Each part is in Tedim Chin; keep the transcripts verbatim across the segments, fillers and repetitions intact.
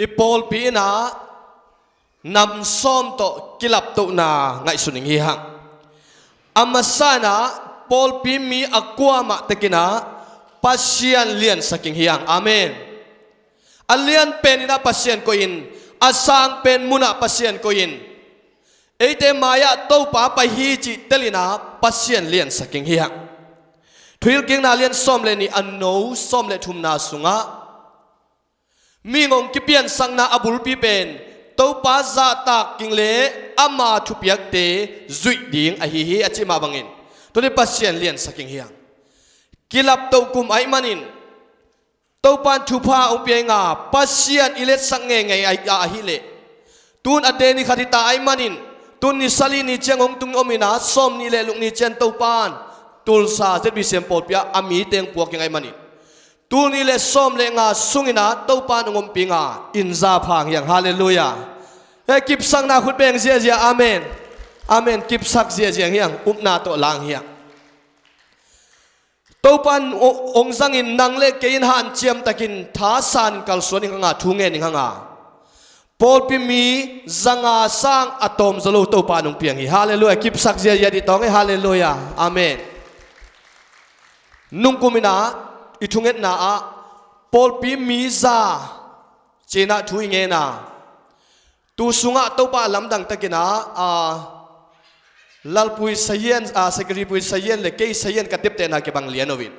I pawlpi in ah nam sawm tawh kilaptohna ngaihsun ing hi hang. A masa in ah pawlpi mi a kuamah tek in ah Pasian liansak ing hi hang. Amen. A lian pen in ah Pasian koih in, a sang pen mun ah Pasian koih in, eite mai-ah Topa pai hi cih tel in ah Pasian liansak ing hi hang. Thuhilhkikna lian sawm le nih, a no sawm le thumna sungah, mihing hong kipiansakna a bulpi pen Topa zahtak ding le ama thupiakte zuih ding ahi hi, a cih mah bangin tuni Pasian liansak ing hi hang. Kilaptoh kum ahih manin Topa in thupha hong pia ing a, Pasian i liansak ngeingei a, a, ahih leh, tun a deni khat hi ta ahih manin, tun ni sali ni ciang hong tung om in ah, sawm nih le luk ni ciang Topa in Tulsa Z B C M pawlpi ah a mi teng puak ing ahih manin, tul nih le sawm le nga sung in ah Topa in hong ompih ing a, inn za pha ing hi hang. Halleluiah. Hei, kipsakna khut beng ziahziah. Amen. Amen. Kipsak ziahziah hi hang. Upna tawh la ing hi hang. Topa in hong, hong zangin nang le kei in hanciam takin thasan in kalsuan ing hang a, thu ngen ing hang a, pawlpi mi za nga sang a tawmzaw lo Topa in hong pia ing hi. Halleluiah. Kipsak ziahziah dih tawng ei. Halleluiah. Amen. Nungkum in ah i thungetna ah pawlpi mi za ci-in ah thu i ngen a, tu sungah Topa a lamdang takin ah, a, Lalpui Sayian, a, Secretary Pui Sayian le kei Sayian ka teptehna kibang lian lo in,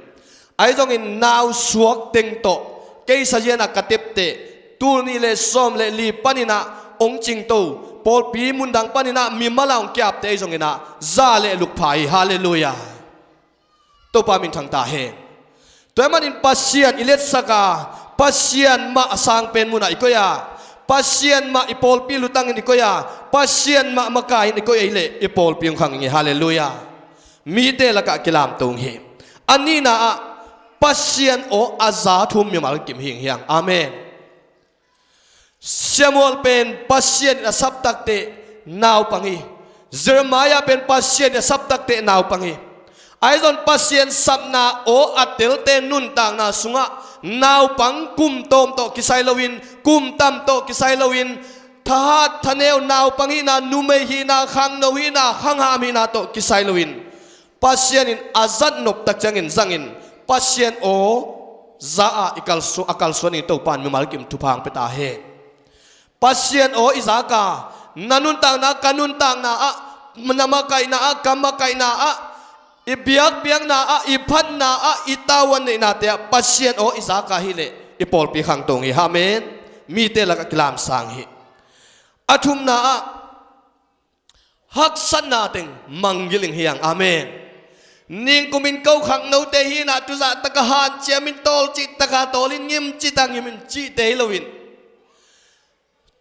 ahi zongin nau suak teng tawh kei Sayian ah ka tepteh, tul nih le sawm le li panin ah hong cingto, pawlpi mundang panin ah mimal ah hong kiapte ahi zongin ah za le luk pha hi. Halleluiah. Topa minthang ta hen. Tua ahih manin Pasian i liansak a, Pasian mah a sang pen mun ah i koih a, Pasian mah i pawlpi lutangin i koih a, Pasian mah makai in i koih ahih leh i pawlpi hong khang ing hi. Halleluiah. Mite lakah kilamto ing hi. A nihna ah Pasian aw a za thum mimal kim hi ing hi hang. Amen. Samuel pen Pasian in a sap takteh naupang hi. Jeremiah pen Pasian in a sap takteh naupang hi. Ahi zong Pasian sapna aw a telte nuntakna sungah naupang kum tawm tawh kisai loin, kum tam tawh kisai loin, thahat thaneu, naupang hihna, numei hihna, khangno hihna, khangham hihna tawh kisai loin, Pasian in a zat nop tak ciangin zangin, Pasian aw za a i kalsu-, a kalsuan in Topa in mimal kim thupha hong pia ta hen. Pasian aw i zak a, na nuntakna, ka nuntakna ah, na makaihna ah, ka makaihna ah, i biakpiakna ah, i phatna ah, i tavuan neihnate ah Pasian aw i zak a ahih leh i pawlpi khangto ing hi. Amen. Mite lakah kilamsang hi. A thumna ah haksatna teng mangngilh ing hi hang. Amen. Ningkumin ko khangnote hi in ah, tuzah takin hanciamin, tawlcih takin tawlin, ngimcih takin ngimin cihte hi loin,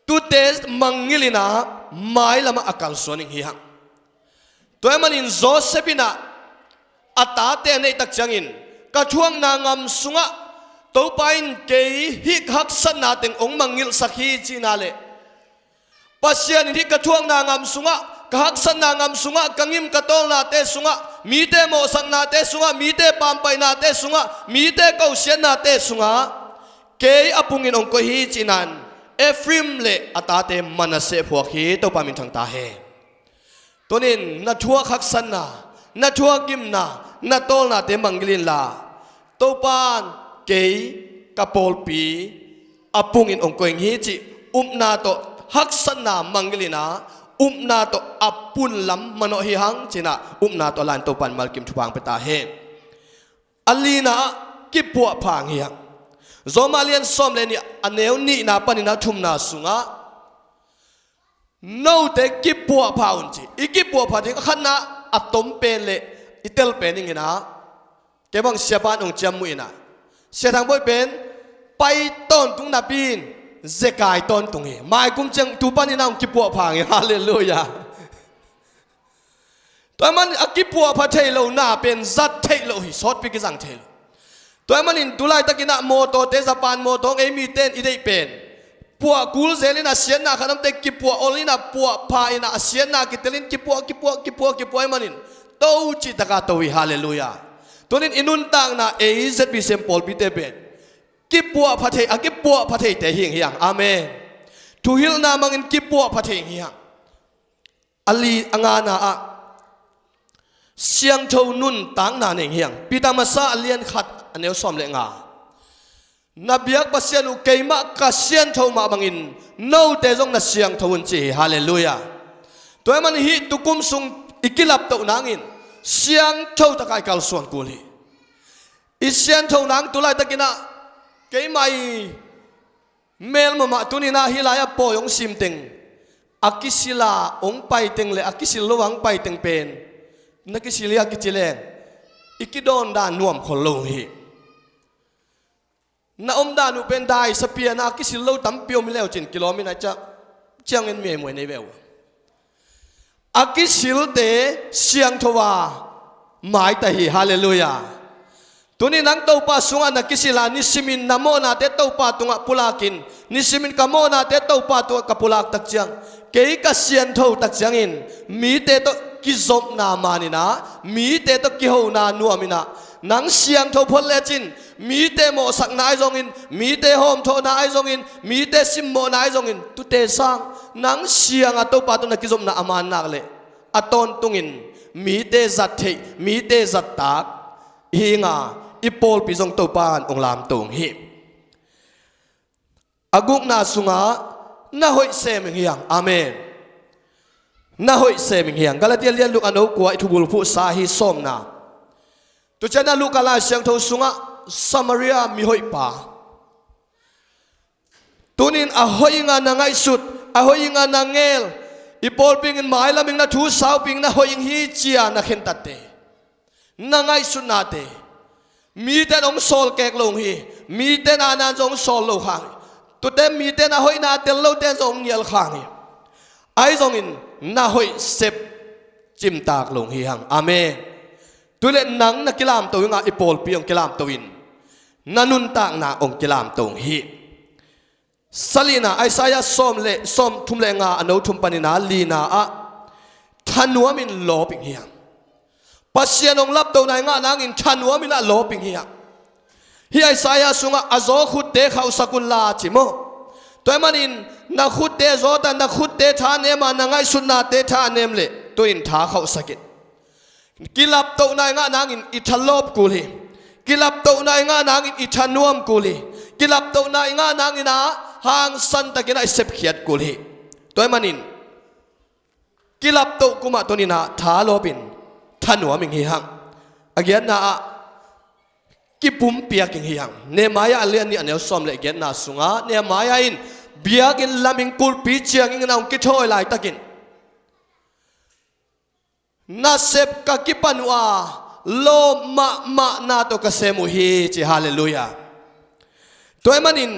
tute mangngilh in ah mailam ah a kalsuan ing hi hang. Tua ahih manin Joseph in ah a tate a neih tak ciangin, ka thuakna ngam sungah Topa in kei hih haksatna teng hong mangngilhsak hi ci-in ah leh, Pasian in hih ka thuakna ngam sungah, ka haksatna ngam sungah, ka ngim ka tawlnate sungah, mite mawhsaknate sungah, mite pampaihnate sungah, mite kosiatnate sungah kei a pungin hong koih hi ci-in ah Ephraim le a tate Manasseh phuak hi. Topa minthang ta hen. Tuni-in na thuak haksatna, na thuak ngimna, na tawlnate mangngilh inla, Topa in kei ka pawlpi a pungin hong koih ing hi cih upna tawh haksatna mangngilh in ah, upna tawh a pun lam manawh hi hang ci-in ah upna tawh a la-in Topa in mimal kim thupha hong pia ta hen. A lina ah kipuahpha ing hi hang. Rom a lian sawm le nih, a neu nihna panin a thumna sungah, note kipuahpha un ci. I kipuahpha ding a khatna, a tom pen le i tel pen ing in ah, kei bang siapa in hong ciamnuih in ah, Sia Thang Bawi pen pai tawntung napi-in zekai tawntung hi. Maikum ciang tu panin ah hong kipuahpha ing hi. Halleluiah. Tua ahih manin a kipuahpha thei lo na pen zat theih loh hi, sawtpi kizang thei lo. Tua ahih manin tu laitakin ah mawtawte, Japan mawtaw hong ei mite in i deih pen, puah kul zelin a siatna khat omte kipuah ol in ah, puahpha in ah a siatna kitelin kipuah, kipuah, kipuah, kipuah ahih manin to cih takin to hi. Halleluiah. Tuni-in i nuntakna ei Z B C M pawlpite pen kipuahpha thei, a kip-, kipuahpha theite hing hiang. Amen. Thuhilhna mangin kipuahpha thei hing hiang. A li a ngana ah siangtho nuntakna nei hiang. Peter masa a lian khat a neu sawm le nga. Na biak Pasian uh keimah ka siangtho mah bangin note zong na siangtho un ci hi. Halleluiah. Tua ahih manin hih tukum sung i kilaptoh nangin siangtho takin i kalsuan kul hi. I siangtho nang tu laitakin ah keimah i mel mahmah tuni-in ah hih lai-ah pawi hong sim teng, a kisil a hong pai teng le a kisil lo a hong pai teng pen na kisil hi a kici leng i kidawn dan nuam khol lo hi. Na om dan uh pen daisa pian a kisil lo tampi om hi leu cin kilawm in a ciah ciangin miaimuai nei ve uh. A kisilte siangtho a maita hi. Halleluiah. Tuni nang Topa sungah na kisil a nisimin na mawhnate Topa tungah pulakin, nisimin ka mawhnate Topa tungah ka pulak tak ciang, kei ka siangtho tak ciangin mite tawh kizopna man in ah, mite tawh kihona nuam in ah, nang siangtho phot lecin mite mawhsakna ahi zongin, mite hawmthawhna ahi zongin, mite simmawhna ahi zongin, tute sang nang siang a Topa tawh na kizopna a man nak leh a tawntungin mite zat theih, mite zat tak hi ing a, i pawlpi zong Topa in hong lamto hi. A gukna sungah na hoih sem ing hiang. Amen. Na hoih sem ing hiang. Galatia lian guk a neu kua i thubulphuhsa hi sawmna. Tua ciangin ah Luka Lai Siangtho sungah Samaria mihoihpa, tuni-in a hoih ing a na ngaihsut, a hoih ing a na ngel, i pawlpi in mailam in na thu saupi in na hoih ing hi ci-a na khentatte, na ngaihsutnate, mite in hong sawlkek lo hi. Mite in a nan zong hong sawl lo khang hi. Tuate mite in a hoihna a tel lote zong hong nial khang hi. Ahi zongin na hoih sep cimtak lo hi hang. Amen. Tua leh nang na kilamto ing a, i pawlpi hong kilamto in, na nuntakna hong kilamto hi. Salihna, Isaiah sawm le, sawmthum le nga a neu thum panin a lina ah thanuamin lawp ing hiang. Pasian hong laptohna i ngah nangin thanuamin ah lawp ing hiang. Hih Isaiah sungah a zaw khutte khauhsak unla ci maw? Tua ahih manin na khutte zawta, na khutte thanem a, na ngaihsutnate thanem leh tu-in tha khauhsak in. Kilaptohna i ngah nangin i thalawp kul hi. Kilaptohna i ngah nangin i thanuam kul hi. Kilaptohna i ngah nangin ah hangsan takin ah i sepkhiat kul hi. Tua ahih manin kilaptoh kum ah tuni-in ah thalawpin thanuam ing hi hang. A giatna ah kipumpiak ing hi hang. Nehemiah a lian nih a neu sawm le giatna sungah Nehemiah in biakinn lam in kulhpi ciang in ah hong kithawi laitakin, nasep ka kipan uh a, lawp mahmahna tawh ka sem uh hi ci. Halleluiah. Tua ahih manin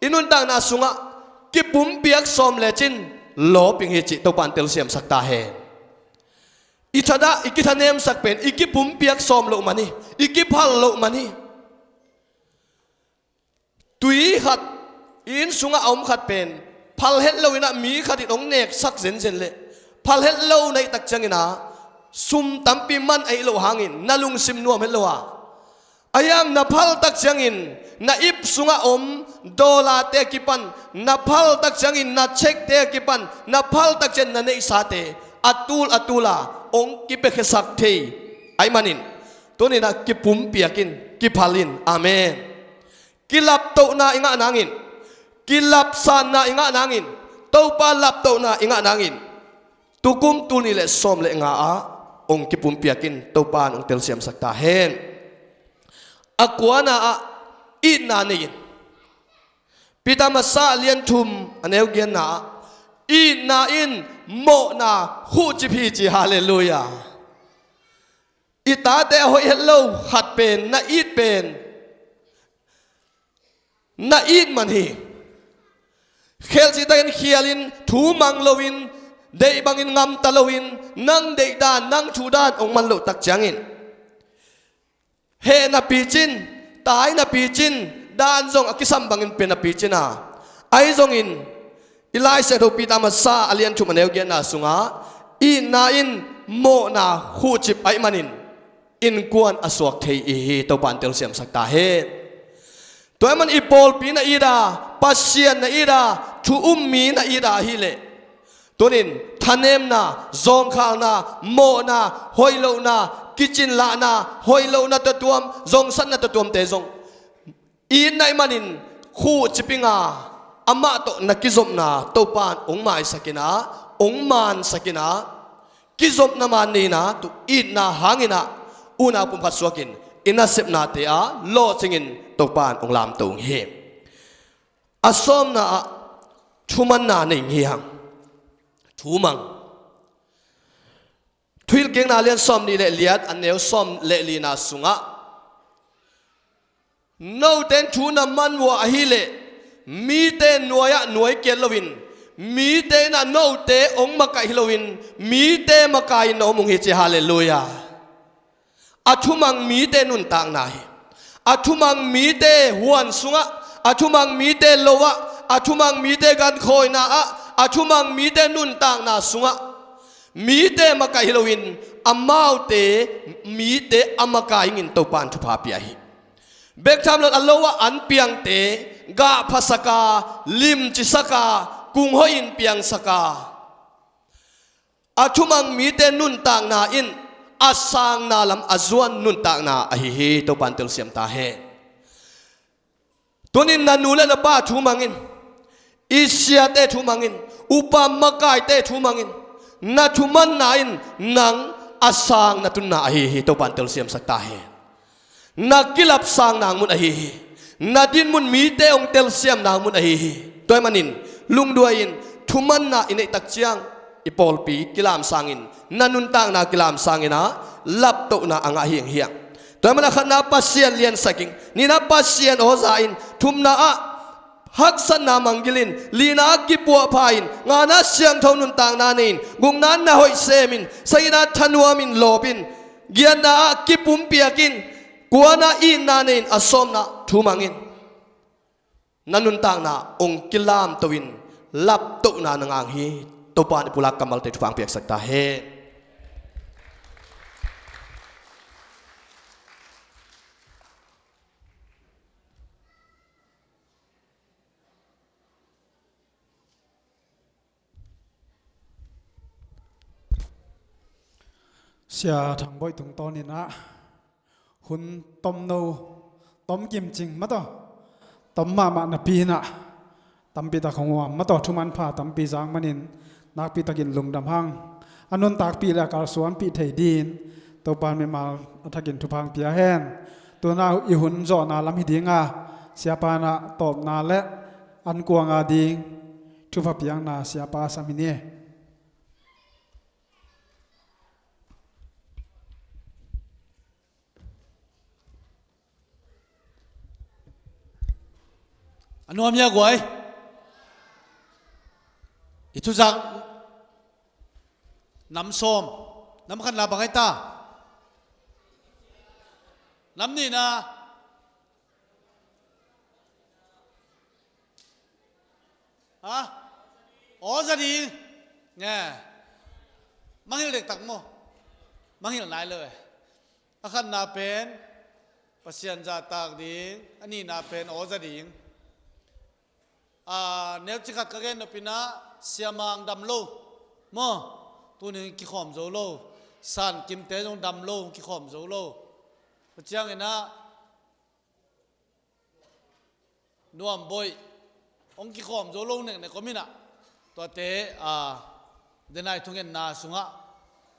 i nuntakna sungah kipumpiak sawm lecin lawp ing hi cih Topa in telsiamsak ta hen. I thadah, i kithanemsak pen i kipumpiak sawm loh man hi. I kiphal loh man hi. Tui khat, i inn sungah a om khat pen phal het lo in ah mi khat in hong neksak zenzen leh, phal het lo na hih tak ciangin ah sum tampi man ahih loh hangin na lungsim nuam het lo a, ahi hang na phal tak ciangin na ip sungah om dollar-te a kipan, na phal tak ciangin na cheque-te a kipan, na phal tak ciangin na neihsate a tul a tul a hong kipiakhiasak thei ahih manin tuni-in ah kipumpiak in, kiphal in. Amen. Kilaptohna i ngah nangin, kilapsanna i ngah nangin, Topa laptohna i ngah nangin tukum tul nih le sawm le nga ah hong kipumpiak in. Topa in hong telsiamsak ta hen. A kuana ah itna nei in. Peter masa a lian thum a neu giatna ah itna in mawhna khuhcip hi ci. Halleluiah. I tate a hoih het lo khat pen, na it pen, na it man hi. Khelhcih takin khialin, thu mang loin, deih bangin ngamta loin, nang deih dan, nang thu dan hong man loh tak ciangin, heh napi cin, tai napi cin, dan zong a kisam bangin pia napi cin a, ahi zongin i Lai Siangtho Peter masa a lian thum a neu giatna sungah itna in mawhna khuhcip ahih manin innkuan a suak thei i hi. Topa in telsiamsak ta hen. Tua ahih man i pawlpi na it a, Pasian na it a, thu um mi na it a ahileh, tunin thanemna, zawngkhalna, mawhna, hoihlohna, kicinlahna, hoihlohna tuamtuam, zongsatna tuamtuamte zong itna ahih manin khuh cipinga amah tawh na kizopna Topa in hong maisak in ah, hong mansak in ah, kizopna man neihna, tua itna hangin ah unau pumkhat suakin i nasepnate ah lawhcingin Topa in hong lamto hi. A sawmna ah thumanna nei hi hang. Thumang. Thuhilhkikna lian sawmnih le liat, a neu sawm le lina sungah, note in thu na man uh a ahileh, mite nuai-ah nuai kiat loin, mite in ah note hong makaih hi loin, mite makai-in na om uh hi ci. Halleluiah. A thumang mite nuntakna hi. A thumang mite huan sungah, a thumang mite lo-ah, a thumang mite gankhawina ah, a thumang mite nuntakna sungah mite makaih hi loin, amaute mite a makai ingin Topa in thupha pia hi. Bek tham lo a lo-ah an piangte gahphasak a, limcisak a, kunghoihin piangsak a, a thumang mite nuntakna in a sangna lam a zuan nuntakna ahi hi. Topa in telsiam ta hen. Tunin na nu le na pa thumang in, i siate thumang in, upa makaite thumang in, na thumanna in nang a sang na tunna ahi hi. Topa in telsiamsak ta hen. Na kilapsang nang mun ahi hi. Na dinmun mite hong telsiam nang mun ahi hi. Tua ahih manin lungduai-in thumanna i neih tak ciang i pawlpi kilamsangin, na nuntakna kilamsangin ah laptohna a ngah hi hang. Tua ahih manin a khatna Pasian liansak ing, nihna Pasian aw za in, thumna ah haksatna manggil in, lina ah kipuahpha in, ngana siangtho nuntakna nei in, gukna na hoih sem in, sagihna thanuamin lawp in, giatna ah kipumpiak in, kuana itna nei in, a sawmna thumang in. Na nuntakna hong kilamto in, laptohna na ngah hi. Topa in i pulak kammalte thupha hong piaksak ta hen. Sia Thang Boih tungtawnin ah hun tomno, tom kimcing mataw, tom mahmah napi-in ah tampitak hong uam mataw, thumanpha tampi zak manin nakpitakin lungdam hang. A nuntakpih le a kalsuanpih thei dingin Topa in mimal a thakin thupha hong pia hen. Tu-in ah i hun zawhna lam hi ding a, siapa in ah tawpna le ankuang a ding thupha piakna siapa sam hi ni. A nuam hia guai? I thuzak nam sawm, nam khatna bang ai ta? Nam nihna. Ha? Aw za ding. Nge. Mangngilh dektak maw? Mangngilh nai lo e. A khatna pen Pasian zahtak ding, a nihna pen aw za ding. A, neuchikhat ka gen nopna, siamang dam lo maw? Tunin kikhawm zo lo. San kimte zong dam lo, kikhawm zo lo. Tua ciangin ah Nuam Boih hong kikhawm zo lo neknek om in ah, tuate, a, denai thungetna sungah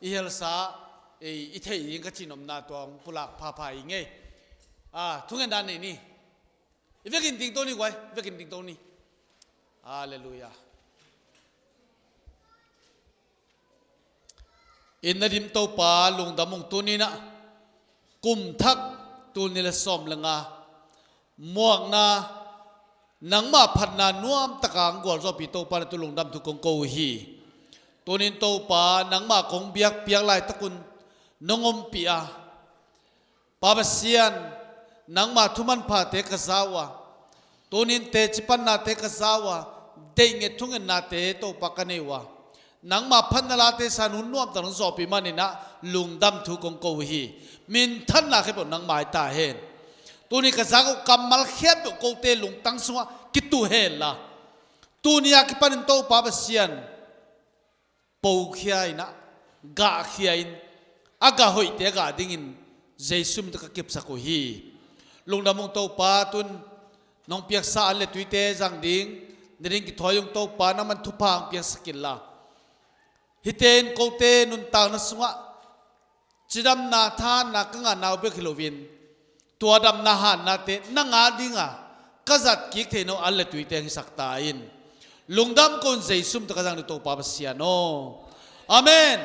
i helsa, i, i theih ding ka cihnopna tua hong pulak phapha i ngei. A, thungetna nei ni. I vekin dingto ni guai, i vekin dingto ni. Halleluiah. In na dim Topa lungdam ung. Tuni-in ah kum thak tul nih le sawm le nga muakna, nangmah phatna nuamtaka hong gualzawhpih Topa na tu lungdam thu kong ko uh hi. Tunin Topa nangmah kong biakpiak laitakun nong ompih a, Pa Pasian, nangma thumanphate ka za uh a, tunin teci pannate ka za uh a, deih nget thungetnate Topa ka nei uh a, nangma phatna late san hun nuamtak nong zawhpih manin ah lungdam thu kong ko uh hi. Minthanna khempeuh nangma hi ta hen. Tuni ka zak uh kammal khempeuh kote lungtang sungah kituh hen la, tuni a kipanin Topa Pasian pokhia in ah, gahkhia in, a gah hoihte a gah dingin Jesu min tawh ka kipsak uh hi. Lungdam ung Topa, tun nong piaksa an le tuite zang ding, ni ding kithawi ung Topa, nangman thupha hong piaksak inla, hihte in kote nuntakna sungah cidamna thahatna ka ngahna uh bek hi loin, tua damna hatnate nang a dinga ka zat kik theihna uh an le tuite hong hisak ta in. Lungdam ko un, Jesu min tawh ka zang ding Topa Pasian aw. Amen.